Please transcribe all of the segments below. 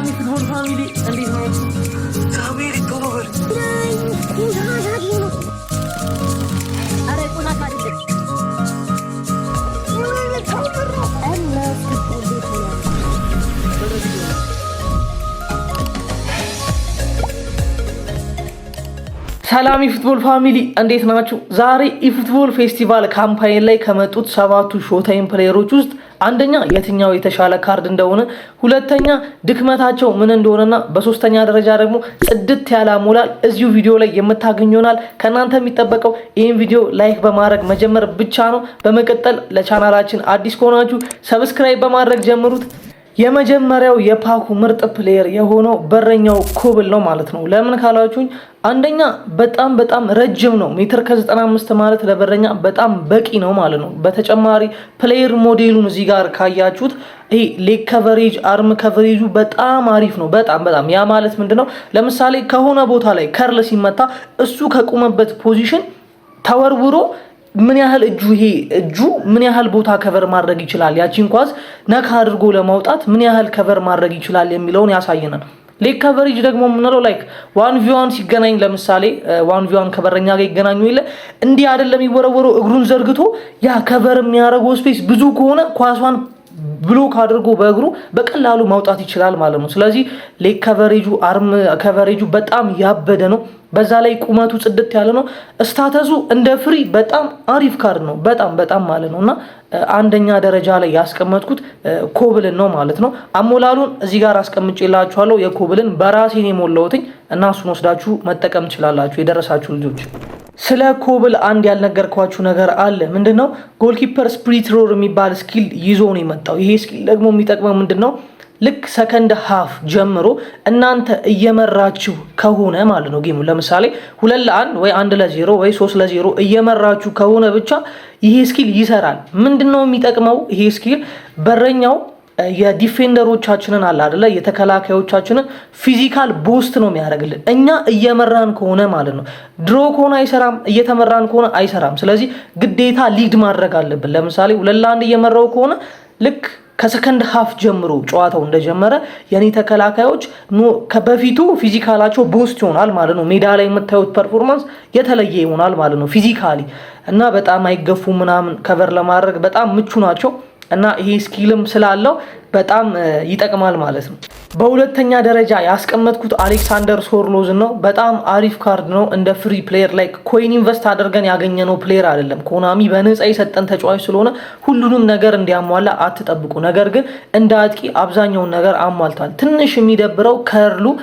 Football family፣ እንዴት ናችሁ? ሳሙኤል፣ ቶሎ በል። ኧረ ቆሻሻ አይደለም። ምን አይነት ታምር ነው? እና እስኪ እንዴት ነው ያለው? ወደ ቪዲዮ። ሰላም የ football family፣ እንዴት ናችሁ? ዛሬ eFootball Festival campaign ላይ ከመጡት ሰባቱ showtime player ኦች ውስጥ አንደኛ የትኛው የተሻለ ካርድ እንደሆነ፣ ሁለተኛ ድክመታቸው ምን እንደሆነና በሶስተኛ ደረጃ ደግሞ ጽድት ያለ አሞላል እዚሁ ቪዲዮ ላይ የምታገኙ ይሆናል። ከእናንተ የሚጠበቀው ይህን ቪዲዮ like በማድረግ መጀመር ብቻ ነው። በመቀጠል ለቻናላችን አዲስ ከሆናችሁ subscribe በማድረግ ጀምሩት። የመጀመሪያው የ pack ኡ ምርጥ player የሆነው በረኛው ኮብል ነው ማለት ነው። ለምን ካላችሁኝ አንደኛ በጣም በጣም ረጅም ነው። ሜትር ከ95 ማለት ለበረኛ በጣም በቂ ነው ማለት ነው። በተጨማሪ player model ኡን እዚህ ጋር ካያችሁት ይሄ leg coverage፣ arm coverage ኡ በጣም አሪፍ ነው። በጣም በጣም። ያ ማለት ምንድነው? ለምሳሌ ከሆነ ቦታ ላይ curl ሲመታ እሱ ከቆመበት position ተወርውሮ ምን ያህል እጁ ይሄ እጁ ምን ያህል ቦታ cover ማድረግ ይችላል፣ ያቺን ኳስ ነካ አድርጎ ለማውጣት ምን ያህል cover ማድረግ ይችላል የሚለውን ያሳየናል። Leg coverage ደግሞ የምንለው like one v one ሲገናኝ፣ ለምሳሌ one v one ከበረኛ ጋር ይገናኙ የለ፣ እንዲህ አይደለም የሚወረወረው፣ እግሩን ዘርግቶ ያ cover የሚያደርገው space ብዙ ከሆነ ኳሷን block አድርጎ በእግሩ በቀላሉ ማውጣት ይችላል ማለት ነው። ስለዚህ leg coverage ኡ፣ arm coverage ኡ በጣም ያበደ ነው። በዛ ላይ ቁመቱ ጽድት ያለ ነው። Status ኡ እንደ free በጣም አሪፍ ካርድ ነው። በጣም በጣም ማለት ነው። እና አንደኛ ደረጃ ላይ ያስቀመጥኩት ኮብልን ነው ማለት ነው። አሞላሉን እዚህ ጋር አስቀምጬላችኋለሁ። የኮብልን በራሴ ነው የሞላሁትኝ እና እሱን ወስዳችሁ መጠቀም ትችላላችሁ የደረሳችሁ ልጆች። ስለ ኮብል አንድ ያልነገርኳችሁ ነገር አለ። ምንድነው? Goalkeeper spirit roar የሚባል skill ይዞ ነው የመጣው። ይሄ skill ደግሞ የሚጠቅመው ምንድነው? ልክ second half ጀምሮ እናንተ እየመራችሁ ከሆነ ማለት ነው game ኡ፣ ለምሳሌ 2-1 ወይ 1-0 ወይ 3-0 እየመራችሁ ከሆነ ብቻ ይሄ skill ይሰራል። ምንድነው የሚጠቅመው ይሄ skill? በረኛው የ defender ኦቻችንን አለ አይደለ፣ የተከላካዮቻችንን physical boost ነው የሚያደርግልን እኛ እየመራን ከሆነ ማለት ነው። Draw ከሆነ አይሰራም፣ እየተመራን ከሆነ አይሰራም። ስለዚህ ግዴታ lead ማድረግ አለብን። ለምሳሌ 2-1 እየመራው ከሆነ ልክ ከ second half ጀምሮ ጨዋታው እንደጀመረ የኔ ተከላካዮች ከበፊቱ physical ኣቸው boost ይሆናል ማለት ነው። ሜዳ ላይ የምታዩት performance የተለየ ይሆናል ማለት ነው physically፣ እና በጣም አይገፉ ምናምን፣ cover ለማድረግ በጣም ምቹ ናቸው እና ይሄ skill ም ስላለው በጣም ይጠቅማል ማለት ነው። በሁለተኛ ደረጃ ያስቀመጥኩት አሌክሳንደር ሶርሎዝን ነው። በጣም አሪፍ ካርድ ነው። እንደ free player ላይ coin invest አድርገን ያገኘነው player አይደለም። ኮናሚ በነፃ የሰጠን ተጫዋች ስለሆነ ሁሉንም ነገር እንዲያሟላ አትጠብቁ። ነገር ግን እንደ አጥቂ አብዛኛውን ነገር አሟልቷል። ትንሽ የሚደብረው curl ኡ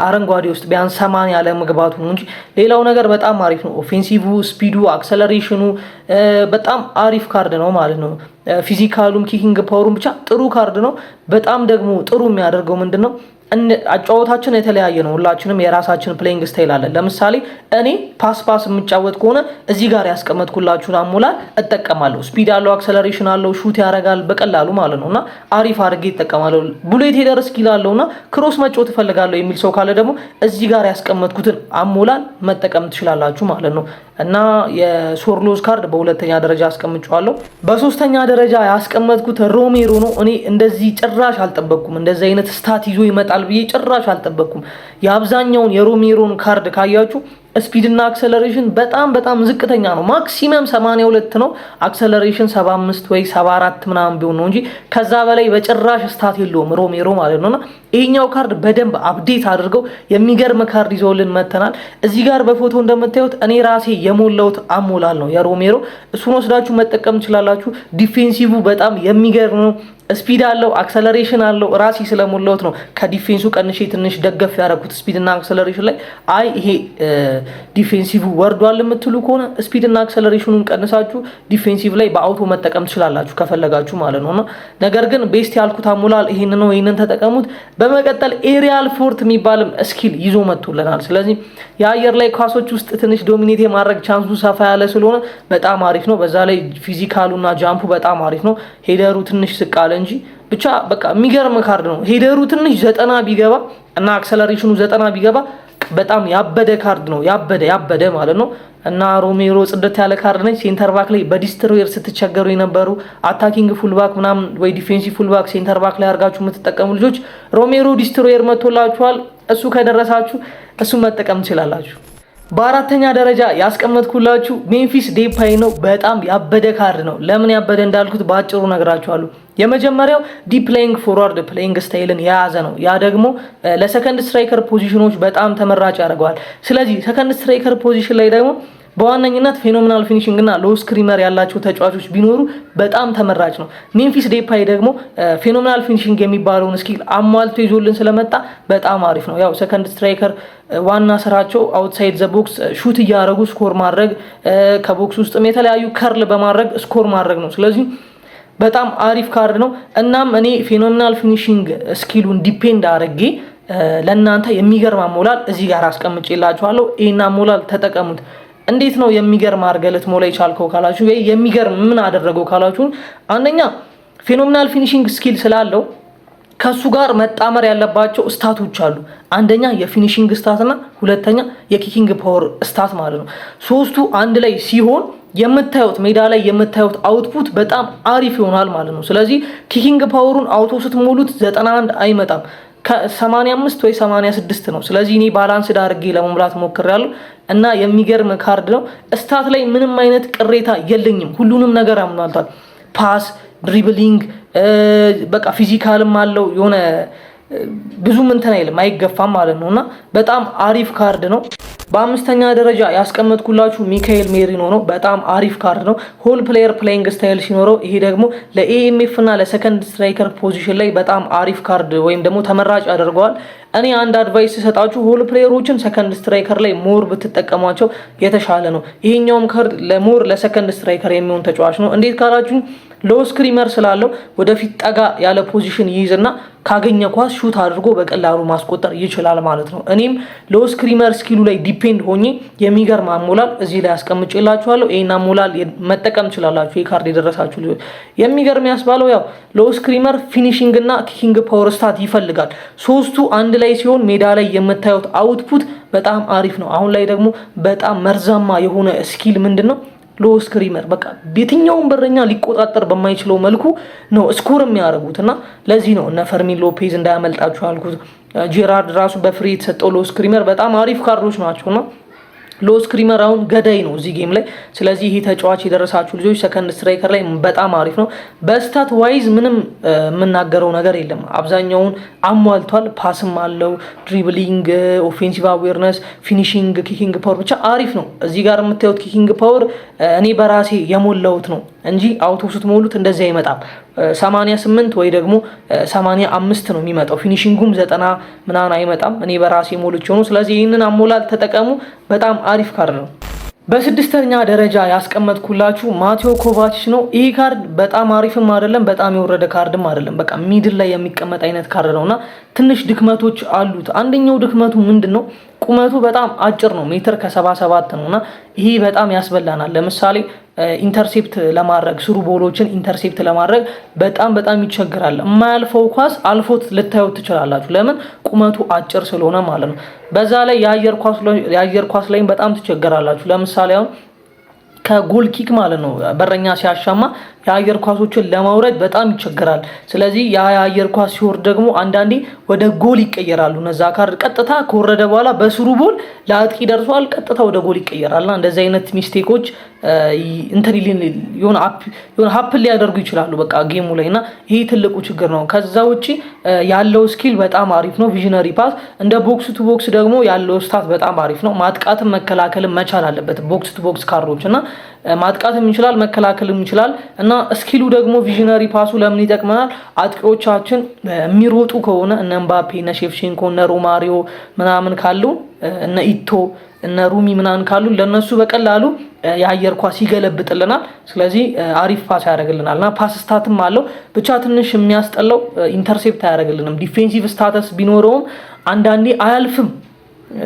አረንጓዴ ውስጥ ቢያንስ 80 ያለመግባቱ ነው እንጂ ሌላው ነገር በጣም አሪፍ ነው። Offensive፣ speed ኡ፣ acceleration ኡ በጣም አሪፍ ካርድ ነው ማለት ነው። Physical ኡም kicking power ኡም ብቻ ጥሩ ካርድ ነው። በጣም ደግሞ ጥሩ የሚያደርገው ምንድን ነው? አጫወታችን የተለያየ ነው። ሁላችንም የራሳችን playing style አለን። ለምሳሌ እኔ pass pass የምጫወት ከሆነ እዚህ ጋር ያስቀመጥኩላችሁን አሞላል እጠቀማለሁ። Speed አለው፣ acceleration አለው፣ shoot ያደርጋል በቀላሉ ማለት ነው እና አሪፍ አድርጌ እጠቀማለሁ። Bullet header skill አለው እና cross መጫወት እፈልጋለሁ የሚል ሰው ካለ ደግሞ እዚህ ጋር ያስቀመጥኩትን አሞላል መጠቀም ትችላላችሁ ማለት ነው። እና የሶርሎዝ ካርድ በሁለተኛ ደረጃ አስቀምጨዋለሁ። በሶስተኛ ደረጃ ያስቀመጥኩት ሮሜሮ ነው። እኔ እንደዚህ ጭራሽ አልጠበቅኩም። እንደዚህ አይነት stat ይዞ ይመጣል ብዬ ጭራሽ አልጠበቅኩም። የአብዛኛውን የሮሜሮን ካርድ ካያችሁ speed እና acceleration በጣም በጣም ዝቅተኛ ነው። Maximum 82 ነው። Acceleration 75 ወይ 74 ምናምን ቢሆን ነው እንጂ ከዛ በላይ በጭራሽ stat የለውም ሮሜሮ ማለት ነውና ይሄኛው ካርድ በደንብ update አድርገው የሚገርም ካርድ ይዘውልን መተናል። እዚህ ጋር በፎቶ እንደምታዩት እኔ ራሴ የሞላሁት አሞላል ነው የሮሜሮ። እሱን ወስዳችሁ መጠቀም ትችላላችሁ። Defensive በጣም የሚገርም ነው። Speed አለው፣ acceleration አለው። ራሴ ስለሞላሁት ነው ከ defense ኡ ቀንሼ ትንሽ ደገፍ ያደረኩት speed እና acceleration ላይ። አይ፣ ይሄ defensive ወርዷል የምትሉ ከሆነ speed እና acceleration ኡን ቀንሳችሁ defensive ላይ በ auto መጠቀም ትችላላችሁ ከፈለጋችሁ ማለት ነው። እና ነገር ግን best ያልኩት አሞላል ይሄን ነው። ይሄንን ተጠቀሙት። በመቀጠል aerial fort የሚባልም skill ይዞ መጥቶልናል። ስለዚህ የአየር ላይ ኳሶች ውስጥ ትንሽ dominate የማድረግ chance ኡ ሰፋ ያለ ስለሆነ በጣም አሪፍ ነው። በዛ ላይ physical ኡና jump ኡ በጣም አሪፍ ነው። Header ኡ ትንሽ ዝቅ አለ እንጂ ብቻ በቃ የሚገርም ካርድ ነው። Header ኡ ትንሽ 90 ቢገባ እና acceleration ኡ 90 ቢገባ በጣም ያበደ ካርድ ነው። ያበደ ያበደ ማለት ነው። እና ሮሜሮ ጽድት ያለ ካርድ ነች። Center back ላይ በ destroyer ስትቸገሩ የነበሩ attacking fullback ምናምን ወይ defensive fullback center back ላይ አድርጋችሁ የምትጠቀሙ ልጆች ሮሜሮ destroyer መጥቶላችኋል። እሱ ከደረሳችሁ እሱ መጠቀም ትችላላችሁ። በአራተኛ ደረጃ ያስቀመጥኩላችሁ ሜምፊስ ዴፓይ ነው። በጣም ያበደ ካርድ ነው። ለምን ያበደ እንዳልኩት በአጭሩ ነግራችኋለሁ። የመጀመሪያው deep lying forward playing style ን የያዘ ነው። ያ ደግሞ ለ second striker position ኖች በጣም ተመራጭ ያደርገዋል። ስለዚህ second striker position ላይ ደግሞ በዋነኝነት phenomenal finishing እና low screamer ያላቸው ተጫዋቾች ቢኖሩ በጣም ተመራጭ ነው። ሜምፊስ ዴፓይ ደግሞ phenomenal finishing የሚባለውን skill አሟልቶ ይዞልን ስለመጣ በጣም አሪፍ ነው። ያው second striker ዋና ስራቸው outside the box shoot እያደረጉ score ማድረግ፣ ከ box ውስጥም የተለያዩ curl በማድረግ score ማድረግ ነው። ስለዚህ በጣም አሪፍ ካርድ ነው። እናም እኔ phenomenal finishing skill ኡን depend አድርጌ ለእናንተ የሚገርም አሞላል እዚህ ጋር አስቀምጬላችኋለሁ። ይህን አሞላል ተጠቀሙት። እንዴት ነው የሚገርም አድርገህ ልትሞላ የቻልከው ካላችሁ፣ ወይ የሚገርም ምን አደረገው ካላችሁ፣ አንደኛ phenomenal finishing skill ስላለው ከሱ ጋር መጣመር ያለባቸው stat ኦች አሉ። አንደኛ የ finishing stat እና ሁለተኛ የ kicking power stat ማለት ነው። ሶስቱ አንድ ላይ ሲሆን የምታዩት ሜዳ ላይ የምታዩት output በጣም አሪፍ ይሆናል ማለት ነው። ስለዚህ kicking power ኡን auto ስትሞሉት 91 አይመጣም፣ ከ85 ወይ 86 ነው። ስለዚህ እኔ balance አድርጌ ለመሙላት ሞክሬያለሁ እና የሚገርም ካርድ ነው። Stat ላይ ምንም አይነት ቅሬታ የለኝም። ሁሉንም ነገር አሟልቷል። Pass፣ dribbling፣ በቃ physical ም አለው፣ የሆነ ብዙም እንትን አይልም፣ አይገፋም ማለት ነው እና በጣም አሪፍ ካርድ ነው። በአምስተኛ ደረጃ ያስቀመጥኩላችሁ ሚካኤል ሜሪኖ ነው። በጣም አሪፍ ካርድ ነው። Hole player playing style ሲኖረው ይሄ ደግሞ ለ AMF እና ለ second striker position ላይ በጣም አሪፍ ካርድ ወይም ደግሞ ተመራጭ ያደርገዋል። እኔ አንድ advice ስሰጣችሁ hole player ኦችን second striker ላይ more ብትጠቀሟቸው የተሻለ ነው። ይሄኛውም ካርድ ለ more ለ second striker የሚሆን ተጫዋች ነው። እንዴት ካላችሁ low screamer ስላለው ወደፊት ጠጋ ያለ position ይይዝና ካገኘ ኳስ shoot አድርጎ በቀላሉ ማስቆጠር ይችላል ማለት ነው። እኔም low screamer skill ኡ ላይ depend ሆኜ የሚገርም አሞላል እዚህ ላይ አስቀምጬላችኋለሁ። ይሄን አሞላል መጠቀም ትችላላችሁ። ይህ ካርድ የደረሳችሁ ልጆች የሚገርም ያስባለው ያው low screamer፣ finishing እና kicking power stat ይፈልጋል። ሶስቱ አንድ ላይ ሲሆን ሜዳ ላይ የምታዩት output በጣም አሪፍ ነው። አሁን ላይ ደግሞ በጣም መርዛማ የሆነ skill ምንድን ነው? Low screamer። በቃ የትኛውን በረኛ ሊቆጣጠር በማይችለው መልኩ ነው score የሚያደርጉት እና ለዚህ ነው እነ ፈርሚን ሎፔዝ እንዳያመልጣችሁ ያልኩት። ጄራርድ ራሱ በ free የተሰጠው low screamer በጣም አሪፍ ካርዶች ናቸው እና low screamer አሁን ገዳይ ነው እዚህ game ላይ። ስለዚህ ይሄ ተጫዋች የደረሳችሁ ልጆች second striker ላይ በጣም አሪፍ ነው። በ stat wise ምንም የምናገረው ነገር የለም። አብዛኛውን አሟልቷል። Pass ም አለው፣ dribbling፣ offensive awareness፣ finishing፣ kicking power ብቻ አሪፍ ነው። እዚህ ጋር የምታዩት kicking power እኔ በራሴ የሞላሁት ነው እንጂ auto ስትሞሉት እንደዚህ አይመጣም። 88 ወይ ደግሞ 85 ነው የሚመጣው። Finishing ኡም 90 ምናምን አይመጣም። እኔ በራሴ ሞልቼ ነው። ስለዚህ ይህንን አሞላል ተጠቀሙ። በጣም አሪፍ ካርድ ነው። በስድስተኛ ደረጃ ያስቀመጥኩላችሁ ማቴዎ ኮቫችች ነው። ይህ ካርድ በጣም አሪፍም አይደለም፣ በጣም የወረደ ካርድም አይደለም። በቃ middle ላይ የሚቀመጥ አይነት ካርድ ነው እና ትንሽ ድክመቶች አሉት። አንደኛው ድክመቱ ምንድን ነው? ቁመቱ በጣም አጭር ነው፣ ሜትር ከ77 ነው እና ይሄ በጣም ያስበላናል። ለምሳሌ intercept ለማድረግ፣ through ball ኦችን intercept ለማድረግ በጣም በጣም ይቸግራል። የማያልፈው ኳስ አልፎት ልታዩት ትችላላችሁ። ለምን? ቁመቱ አጭር ስለሆነ ማለት ነው። በዛ ላይ የአየር ኳስ ላይም በጣም ትቸገራላችሁ። ለምሳሌ አሁን ከ goal kick ማለት ነው፣ በረኛ ሲያሻማ የአየር ኳሶችን ለማውረድ በጣም ይቸገራል። ስለዚህ ያ የአየር ኳስ ሲወርድ ደግሞ አንዳንዴ ወደ ጎል ይቀየራሉ። እነዛ ካርድ ቀጥታ ከወረደ በኋላ በ through ball ለአጥቂ ደርሷል፣ ቀጥታ ወደ ጎል ይቀየራል። እና እንደዚህ አይነት mistake ኦች እንትን የሆነ happen ሊያደርጉ ይችላሉ በቃ game ኡ ላይ እና ይሄ ትልቁ ችግር ነው። ከዛ ውጪ ያለው skill በጣም አሪፍ ነው። Visionary pass፣ እንደ box to box ደግሞ ያለው stat በጣም አሪፍ ነው። ማጥቃትም መከላከልም መቻል አለበት box to box ካርዶች እና ማጥቃትም ይችላል፣ መከላከልም ይችላል። እና skill ኡ ደግሞ visionary pass ኡ ለምን ይጠቅመናል? አጥቂዎቻችን የሚሮጡ ከሆነ እነ ምባፔ፣ እነ ሼፍቼንኮ፣ እነ ሮማሪዮ ምናምን ካሉ፣ እነ ኢቶ፣ እነ ሩሚ ምናምን ካሉ ለእነሱ በቀላሉ የአየር ኳስ ይገለብጥልናል። ስለዚህ አሪፍ pass ያደርግልናል እና pass stat ም አለው። ብቻ ትንሽ የሚያስጠላው intercept አያደርግልንም። Defensive status ቢኖረውም አንዳንዴ አያልፍም።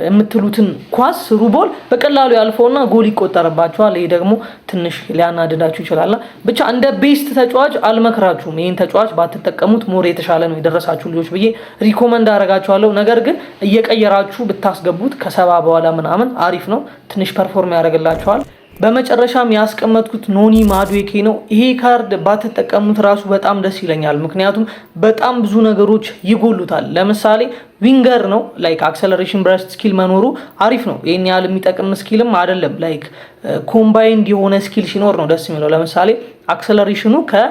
የምትሉትን ኳስ through ball በቀላሉ ያልፈውና ጎል ይቆጠርባቸዋል። ይሄ ደግሞ ትንሽ ሊያናድዳችሁ ይችላል። ብቻ እንደ best ተጫዋች አልመክራችሁም። ይህን ተጫዋች ባትጠቀሙት more የተሻለ ነው የደረሳችሁ ልጆች ብዬ recommend አደርጋችኋለሁ። ነገር ግን እየቀየራችሁ ብታስገቡት ከ70 በኋላ ምናምን አሪፍ ነው። ትንሽ perform ያደርግላችኋል። በመጨረሻም ያስቀመጥኩት ኖኒ ማዱዌኬ ነው። ይሄ ካርድ ባትጠቀሙት ራሱ በጣም ደስ ይለኛል። ምክንያቱም በጣም ብዙ ነገሮች ይጎሉታል። ለምሳሌ winger ነው፣ like acceleration burst skill መኖሩ አሪፍ ነው። ይህን ያህል የሚጠቅም skill ም አይደለም። Like combined የሆነ skill ሲኖር ነው ደስ የሚለው። ለምሳሌ acceleration ኑ ከ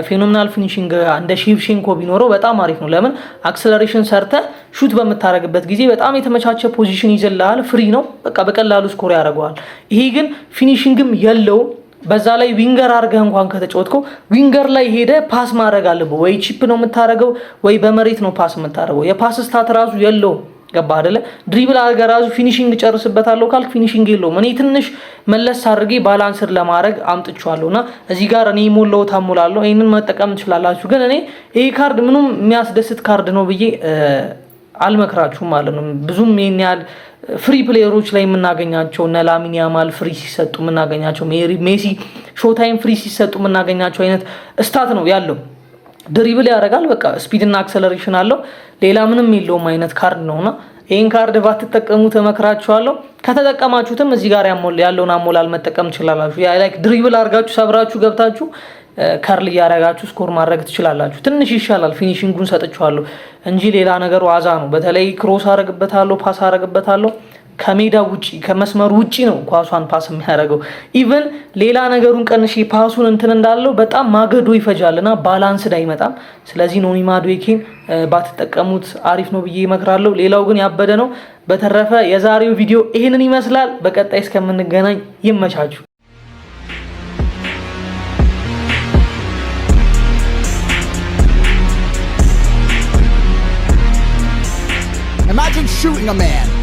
phenomenal finishing እንደ ሼቭቼንኮ ቢኖረው በጣም አሪፍ ነው። ለምን acceleration ሰርተህ shoot በምታደርግበት ጊዜ በጣም የተመቻቸ position ይዝልሃል። Free ነው፣ በቃ በቀላሉ score ያደርገዋል። ይሄ ግን finishing ም የለውም። በዛ ላይ winger አድርገህ እንኳን ከተጫወትከው winger ላይ ሄደህ pass ማድረግ አለብህ። ወይ chip ነው የምታደርገው ወይ በመሬት ነው pass የምታደርገው። የ pass stat ራሱ የለውም። ገባ አይደለ? Dribble አድርገህ ራሱ finishing ጨርስበታለሁ ካልክ finishing የለውም። እኔ ትንሽ መለስ አድርጌ balanced ለማድረግ አምጥቼዋለሁ እና እዚህ ጋር እኔ ሞላው ታሞላለሁ። ይሄንን መጠቀም ትችላላችሁ። ግን እኔ ይሄ ካርድ ምኑም የሚያስደስት ካርድ ነው ብዬ አልመክራችሁም ማለት ነው። ብዙም ይሄን ያህል free player ኦች ላይ የምናገኛቸው እነ ላሚን ያማል free ሲሰጡ የምናገኛቸው፣ ሜሲ showtime free ሲሰጡ የምናገኛቸው አይነት stat ነው ያለው። Dribble ያደርጋል፣ በቃ speed እና acceleration አለው። ሌላ ምንም የለውም አይነት ካርድ ነውና ይህን ካርድ ባትጠቀሙ ተመክራችኋለሁ። ከተጠቀማችሁትም እዚህ ጋር ያለውን አሞላል መጠቀም ትችላላችሁ። Like dribble አድርጋችሁ ሰብራችሁ ገብታችሁ curl እያደረጋችሁ score ማድረግ ትችላላችሁ። ትንሽ ይሻላል። Finishing ኡን ሰጥቼዋለሁ እንጂ ሌላ ነገሩ አዛ ነው። በተለይ cross አረግበታለሁ፣ pass አረግበታለሁ። ከሜዳ ውጪ ከመስመሩ ውጪ ነው ኳሷን pass የሚያደርገው። Even ሌላ ነገሩን ቀንሼ pass ኡን እንትን እንዳለው በጣም ማገዶ ይፈጃልና balanced አይመጣም። ስለዚህ ኖኒ ማዱዌኬን ባትጠቀሙት አሪፍ ነው ብዬ እመክራለሁ። ሌላው ግን ያበደ ነው። በተረፈ የዛሬው ቪዲዮ ይህንን ይመስላል። በቀጣይ እስከምንገናኝ ይመቻችሁ። Imagine shooting a man